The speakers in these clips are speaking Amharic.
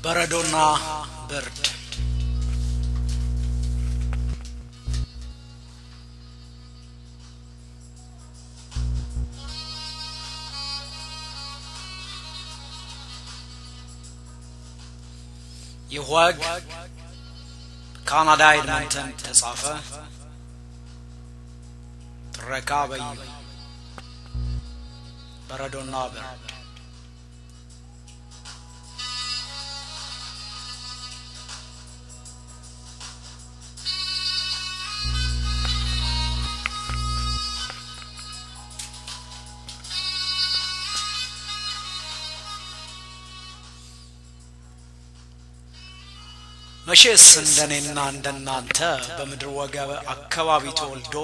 በረዶና ብርድ። ይህ ወግ ካናዳ ኤድመንተን ተጻፈ። ትረካ በዩ። በረዶና ብርድ። መቼስ እንደኔና እንደናንተ በምድር ወገብ አካባቢ ተወልዶ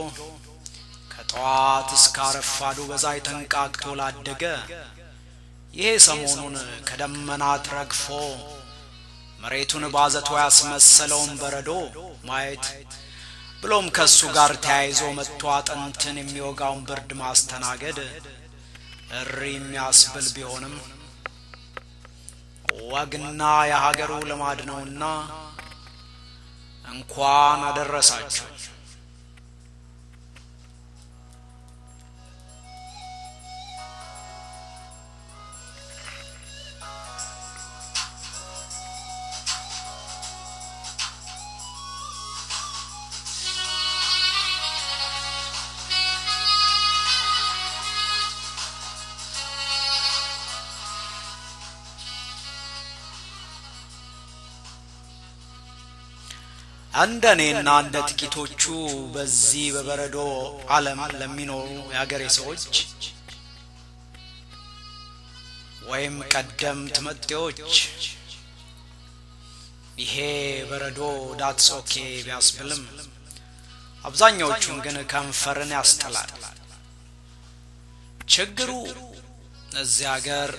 ከጠዋት እስከ አረፋዱ በፀሐይ ተንቃቅቶ ላደገ ይሄ ሰሞኑን ከደመናት ረግፎ መሬቱን ባዘቶ ያስመሰለውን በረዶ ማየት ብሎም ከሱ ጋር ተያይዞ መጥቶ አጥንትን የሚወጋውን ብርድ ማስተናገድ እሪ የሚያስብል ቢሆንም ወግና የሀገሩ ልማድ ነውና እንኳን አደረሳችሁ። እንደኔና እንደ ጥቂቶቹ በዚህ በበረዶ ዓለም ለሚኖሩ የሀገሬ ሰዎች ወይም ቀደምት መጤዎች ይሄ በረዶ that's okay ቢያስብልም አብዛኛዎቹን ግን ከንፈርን ያስጥላል። ችግሩ እዚህ ሀገር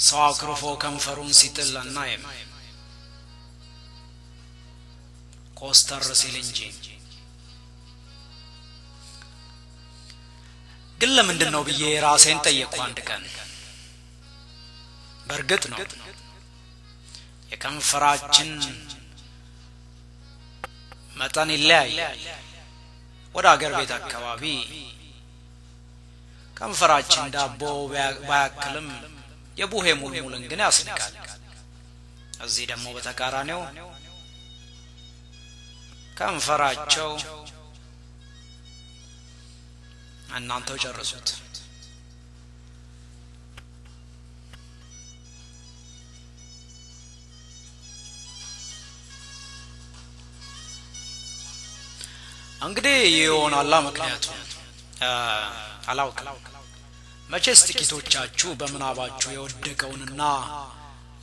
ሰው አኩርፎ ከንፈሩን ሲጥል አናይም፣ ኮስተር ሲል እንጂ። ግን ለምንድን ነው ብዬ ራሴን ጠየቅኩ አንድ ቀን። በእርግጥ ነው የከንፈራችን መጠን ይለያያል። ወደ አገር ቤት አካባቢ ከንፈራችን ዳቦ ባያክልም የቡሄ ሙልሙልን ግን ያስንቃል። እዚህ ደግሞ በተቃራኒው ከንፈራቸው እናንተው ጨርሱት። እንግዲህ ይሆናላ ምክንያቱ አላውቅም። መቼስ ጥቂቶቻችሁ በምናባችሁ የወደቀውንና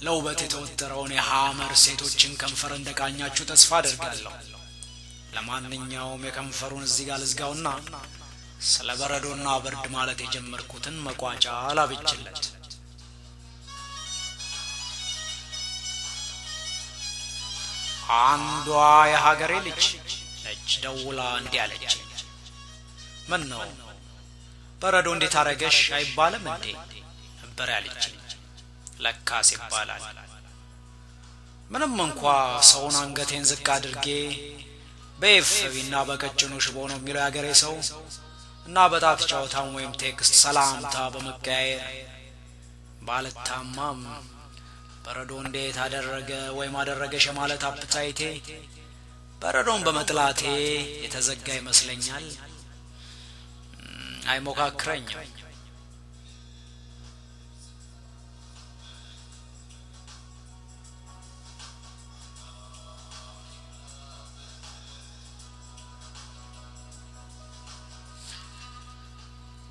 ለውበት የተወጠረውን የሐመር ሴቶችን ከንፈር እንደቃኛችሁ ተስፋ አደርጋለሁ። ለማንኛውም የከንፈሩን እዚህ ጋር ልዝጋውና ስለ በረዶና ብርድ ማለት የጀመርኩትን መቋጫ ላብጅለት። አንዷ የሀገሬ ልጅ ነች ደውላ እንዲህ አለች። ምን ነው በረዶ እንዴት አረገሽ አይባልም እንዴ ነበር ያለች። ለካስ ይባላል። ምንም እንኳ ሰውን አንገቴን ዝቅ አድርጌ በ FB ና በቀጭኑ ሽቦ ነው የሚለው የሀገሬ ሰው እና በጣት ጨዋታም ወይም text ሰላምታ በመቀያየር ባልታማም በረዶ እንዴት አደረገ ወይም አደረገሽ ማለት appetite ኤ በረዶን በመጥላቴ የተዘጋ ይመስለኛል። አይሞካክረኝም።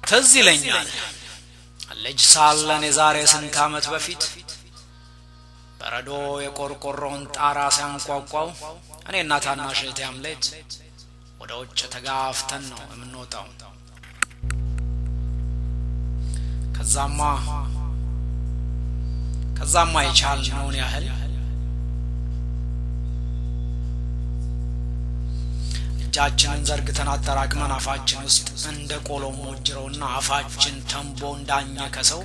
ትዝ ይለኛል ልጅ ሳለን የዛሬ ስንት ዓመት በፊት በረዶ የቆርቆሮውን ጣራ ሲያንቋቋው እኔና ታናሽ እህቴ አምሌት ወደ ውጭ ተጋፍተን ነው የምንወጣው። ከዛማ የቻልነውን ያህል እጃችንን ዘርግተን አጠራቅመን አፋችን ውስጥ እንደ ቆሎ ሞጅረውና አፋችን ተንቦ እንዳኘከ ሰው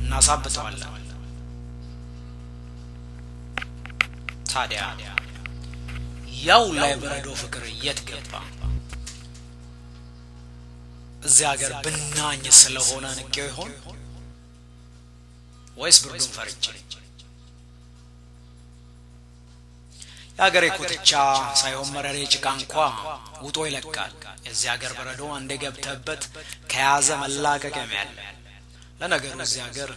እናሳብተዋለን። ታዲያ ያው ላይ በረዶ ፍቅር የት ገባ? እዚህ ሀገር ብናኝ ስለሆነ ንቄው ይሆን ወይስ ብርዱን ፈርቼ? የሀገሬ ኮትቻ ሳይሆን መረሬ ጭቃ እንኳ ውጦ ይለቃል። የዚህ ሀገር በረዶ አንዴ ገብተበት ከያዘ መላቀቅም ያለ። ለነገሩ እዚህ ሀገር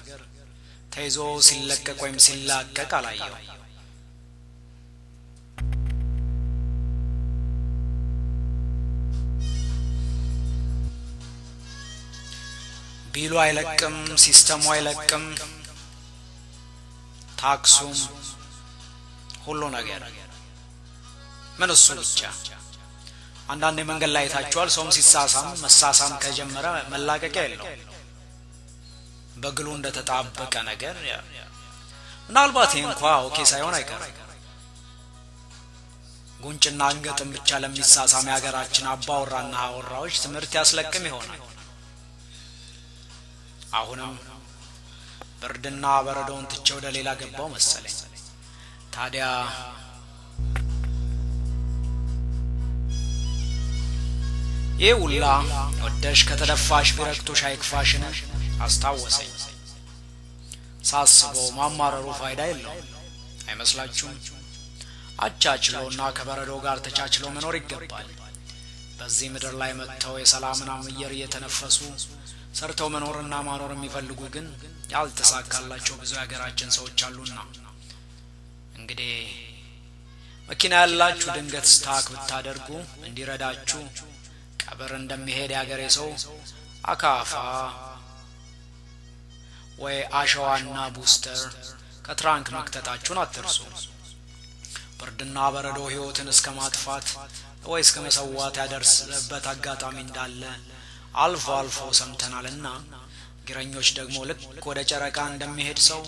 ተይዞ ሲለቀቅ ወይም ሲላቀቅ አላየው። ቢሉ አይለቅም፣ ሲስተሙ አይለቅም፣ ታክሱም ሁሉ ነገር ምን እሱ ብቻ። አንዳንድ መንገድ ላይ አይታችኋል። ሰውም ሲሳሳም መሳሳም ከጀመረ መላቀቂያ የለው፣ በግሉ እንደተጣበቀ ነገር። ምናልባት ይህ እንኳ okay ሳይሆን አይቀርም። ጉንጭና አንገጥም ብቻ ለሚሳሳም የሀገራችን አባወራና አወራዎች ትምህርት ያስለቅም ይሆናል። አሁንም ብርድና በረዶውን ትቼ ወደ ሌላ ገባው መሰለኝ። ታዲያ ይህ ውላ ወደሽ ከተደፋሽ ቢረግጦሽ አይክፋሽን አስታወሰኝ። ሳስበው ማማረሩ ፋይዳ የለውም አይመስላችሁም? አቻችሎና ከበረዶ ጋር ተቻችሎ መኖር ይገባል። በዚህ ምድር ላይ መጥተው የሰላምን አየር እየተነፈሱ ሰርተው መኖርና ማኖር የሚፈልጉ ግን ያልተሳካላቸው ብዙ የሀገራችን ሰዎች አሉና፣ እንግዲህ መኪና ያላችሁ ድንገት stuck ብታደርጉ እንዲረዳችሁ ቀብር እንደሚሄድ የሀገሬ ሰው አካፋ ወይ አሸዋና ቡስተር ከ trunk መክተታችሁን አትርሱ። ብርድና በረዶ ሕይወትን እስከ ማጥፋት ወይ እስከ መሰዋት ያደርስበት አጋጣሚ እንዳለ አልፎ አልፎ ሰምተናልና፣ እግረኞች ደግሞ ልክ ወደ ጨረቃ እንደሚሄድ ሰው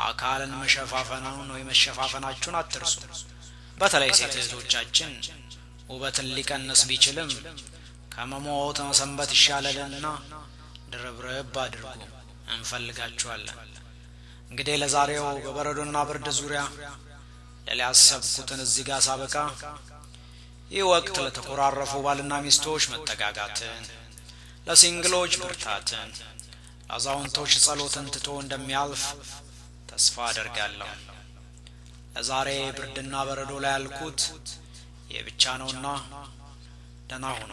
አካልን መሸፋፈኑን ወይ መሸፋፈናችሁን አትርሱ። በተለይ ሴት እህቶቻችን ውበትን ሊቀንስ ቢችልም ከመሞት መሰንበት ይሻላልና ድርብርብ አድርጉ። እንፈልጋችኋለን። እንግዲህ ለዛሬው በበረዶና ብርድ ዙሪያ ያሰብኩትን እዚህ ጋር ሳበቃ፣ ይህ ወቅት ለተኮራረፉ ባልና ሚስቶች መጠጋጋትን፣ ለ single ኦች ብርታትን፣ ለአዛውንቶች ጸሎትን ትቶ እንደሚያልፍ ተስፋ አደርጋለሁ። ለዛሬ ብርድና በረዶ ላይ ያልኩት ይህ ብቻ ነውና ደህና ሁኑ።